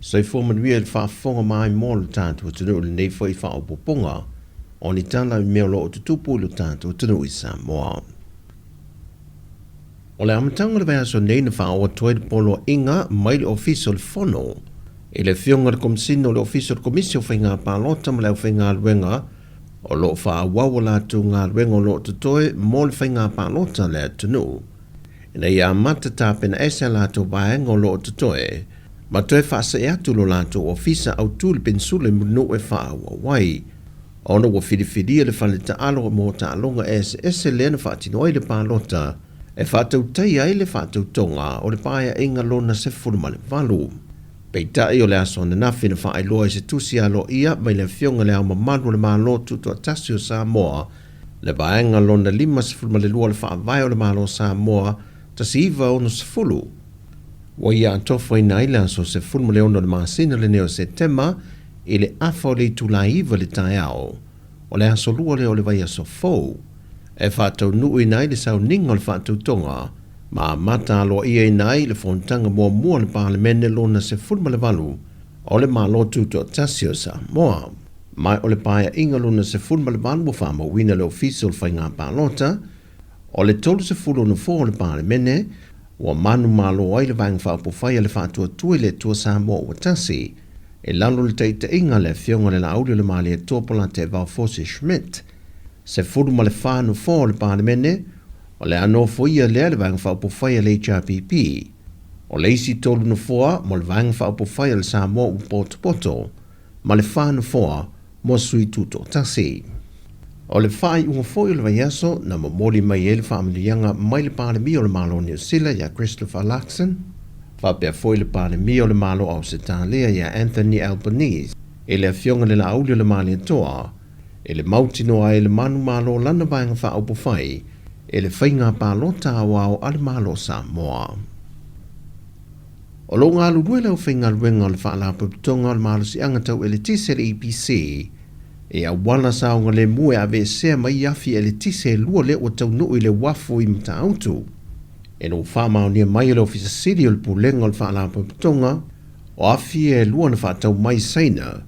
Soifua manuia i le faafofoga maimoa o le tatou atunuu i lenei foi faaopoopoga o ni tala i mea o lo o tutupu i lo tatou atunuu i Samoa. O le amataga o le vaiaso nei na faaoo atu ai le poloaiga mai le Ofisa o le Fono i le Afioga i le Komesina o le Ofisa o le Komisi o Faiga Palota ma le Aufaigaluega o lo o faaauau a latou galuega o lo o totoe mo le faiga palota a le atunuu ina ia amata tapena ese a latou vaega o lo o totoe ma toe faasee atu lo latou ofisa autu i le penisula i Mulinuu e faaauau ai ona ua filifilia le fale taalo mo taaloga eseese lea na faatino ai le palota e faatautaia ai le faatautoga o le Paeaiga Lona 18. Peitai o le aso ananafi na faailoa i se tusi aloaia mai le Afioga i Le Ao Mamalu o le Malo Tutoatasi o Samoa, le Vaega Lona 52 o le Faavae o le Malo o Samoa 1960, ua ia atofaina ai le aso 16 o le masina lenei o Setema i le afa o le itula 9 i le taeao o le aso Lua lea o le vaiaso fou, e faataunuuina ai le sauniga o le faatautoga ma amata aloaiaina ai le fonotaga muamua a le Palemene Lona 18 o le Malo Tutoatasi o Samoa. Ma o le Paeaiga Lona 18 ua faamauina le Ofisa o le Faiga Palota o le 30 nofoa o le Palemene ua manumalo ai le Vaega Faaupufai a le Faatuatua i le Atua Samoa ua Tasi i lalo o le taitaiga a le Afioga i le Laauli o le Malietoa Polataivao Fosi Schmidt. 14 nofoa o le Palemene, o le a nofoia lea le Vaega Faaupufai a le HRPP. O le isi tolu nofoa mo le Vaega Faaupufai a le Samoa ua potopoto, ma le fa nofoa mo sui tutoatasi. O le faaiuga foi o le vaiaso na momoli mai ai le faamanuiaga mai le Palemia o le Malo o Niu Sila ia Christopher Luxon, faapea foi le Palemia o le Malo o Ausetalia ia Anthony Albanese i le Afioga i le Laauli o le Malietoa i le mautinoa ai le manumalo o lana Vaega Faaupufai i le faiga palota aoao a le Malo o Samoa. O lo o galulue le aufaigaluega o le Faalapotopotoga o le Malosiaga Tau Eletise, le EPC, i auala saogalemu e aveesea mai afi eletise e lua lea ua taunuu i le uafu i Matautu. Ina ua faamaonia mai e le Ofisa Sili o le Pulega o le Faalapotopotoga, o afi e lua na faatau mai i Saina,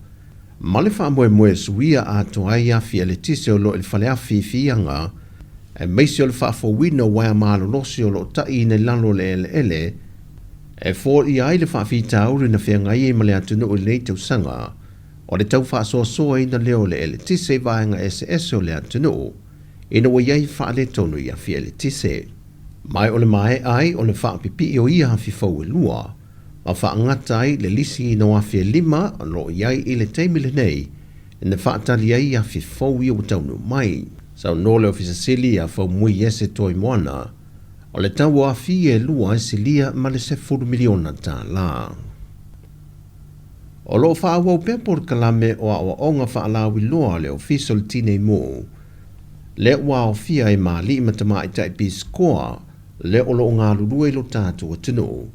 ma le faamoemoe e suia atoa ai afi eletise o lo o i le faleafi i Fiaga, aemaise o le faafouina o uaea malolosi o lo o ta'iina i lalo o le eleele, e foia ai le faafitauli na feagai ai ma le atunuu i lenei tausaga o le tau faasoasoaina lea o le eletise i vaega eseese o le atunuu ina ua i ai faaletonu i afi eletise. Ma o le maea ai o le faapipii o ia afi fou e lua, ma faagata ai le lisiina o afi e lima o lo o i ai i le taimi lenei na faatali ai afi fou ia ua taunuu mai. Saunoa le Ofisa Sili ia Faumui Iese Toimoana, o le tau o afi e lua e silia ma le $10 miliona. O lo o faaauau pea polokalame o aoaoga faalauiloa a le Ofisa o le Tinei Mu, lea ua aofia ai ma alii ma tamaitai pisikoa lea o lo o galulue i lo tatou atunuu.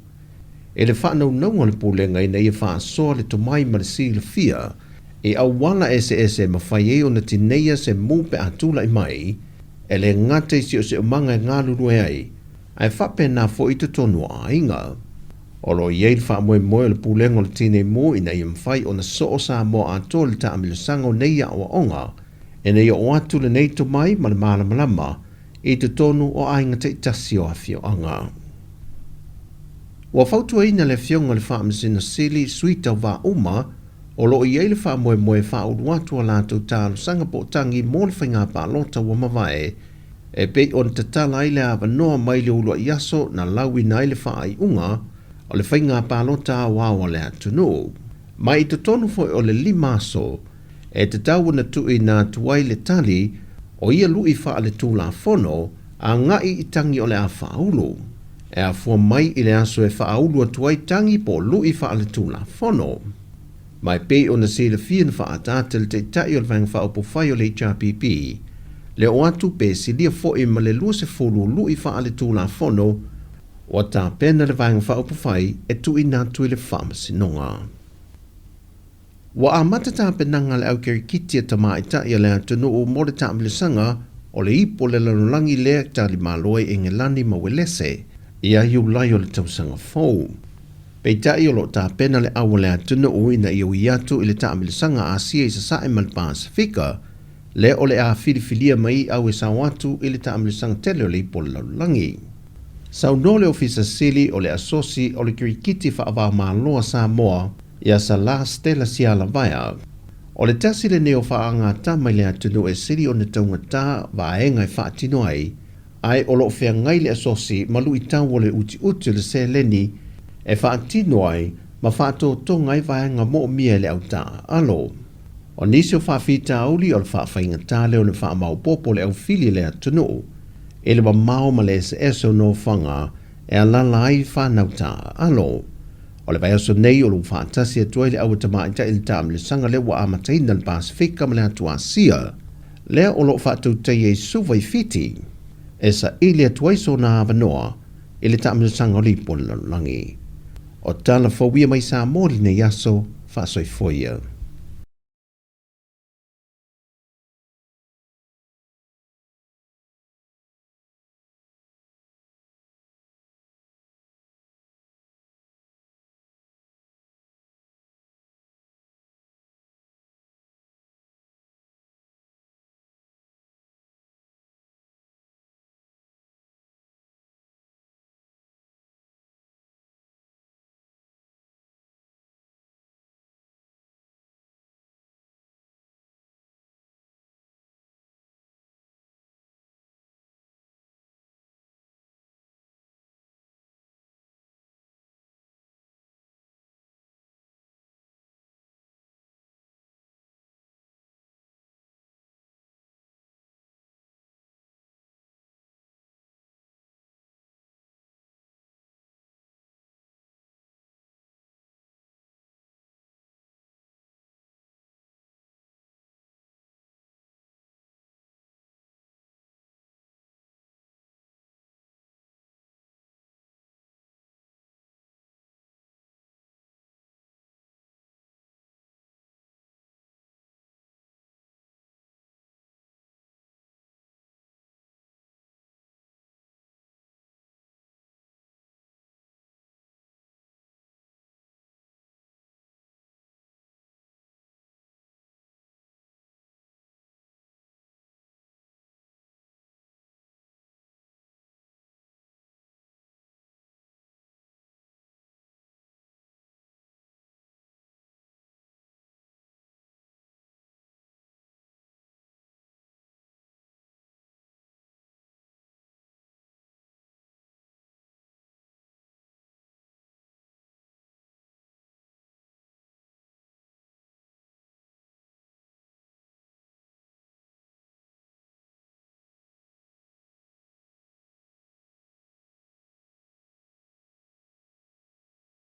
I le faanaunauga o le Pulega ina ia faasoa le tomai ma le silafia i auala eseese e mafai ai ona tineia se mu pe a tulai mai, e le gata i siosiomaga e galulue ai, ae faapena foi i totonu o aiga. O lo o i ai le faamoemoe o le Pulega o le Tinei Mu ina ia mafai ona soo Samoa atoa i le taamilosaga o nei aoaoga, ina ia oo atu lenei tomai ma le malamalama i totonu o aiga taitasi o afioaga. Ua fautuaina le Afioga i le Faamasino Sili sui tauva uma o lo o i ai le faamoemoe e faaulu atu a latou talosaga po o tagi mo le faiga palota ua mavae, e pei ona tatala ai le avanoa mai le uluai aso na lauina ai le faaiuga o le faiga palota aoao a le atunuu. Ma i totonu foi o le 5 aso e tatau ona tuuina atu ai le tali o ia lui faaletulafono agai i tagi o le a faaulu, e afua mai i le aso e faaulu atu ai tagi po o lui faaletulafono. Ma e pei ona silafia na faaataata le Taitai o le Vaega Faaupufai o le HRPP, le oo atu pe silia foi ma le 20 lui faaletulafono ua tapena le Vaega Faaupufai e tuuina atu i le Faamasinoga. Ua amata tapenaga a le au kirikiti a tamaitai a le atunuu mo le taamilosaga o le Ipu o le Lalolagi lea e talimalo ai Engelani ma Uelese ia Iulai o le tausaga fou. Peitai o lo o tapena le au a le atunuu ina ia ui atu i le taamilosaga Asia i Sasae ma le Pasefika, lea o le a filifilia mai au e sao atu i le taamilosaga tele o le Ipu o le Lalolagi. Saunoa le Ofisa Sili o le Asosi o le Kirikiti Faava-o-Malo a Samoa, ia Salah Stella Sialavaea, o le tasi lenei o faagatama i le atunuu e sili ona taugata vaega e faatino ai, ae o lo o feagai le asosi ma luitau o le utiuti o le seleni e faatino ai ma faatotoga ai vaega moomia e le au taaalo. O nisi o faafitauli o le faafaigata lea ona faamaopoopo le aufili a le atunuu i le mamao ma le eseese o nofoaga e alaala ai fanau taaalo. O le vaiaso nei o lo o faatasi atu ai le au tamaitai i le taamilosaga lea ua amataina le Pasefika ma le atu Asia, lea o lo o faatautaia i Suva i Fiti, e saili atu ai sona avanoa i le taamilosaga o le Ipu o le Lalolagi. O tala fou ia mai Samoa i lenei aso, faasoifua ia.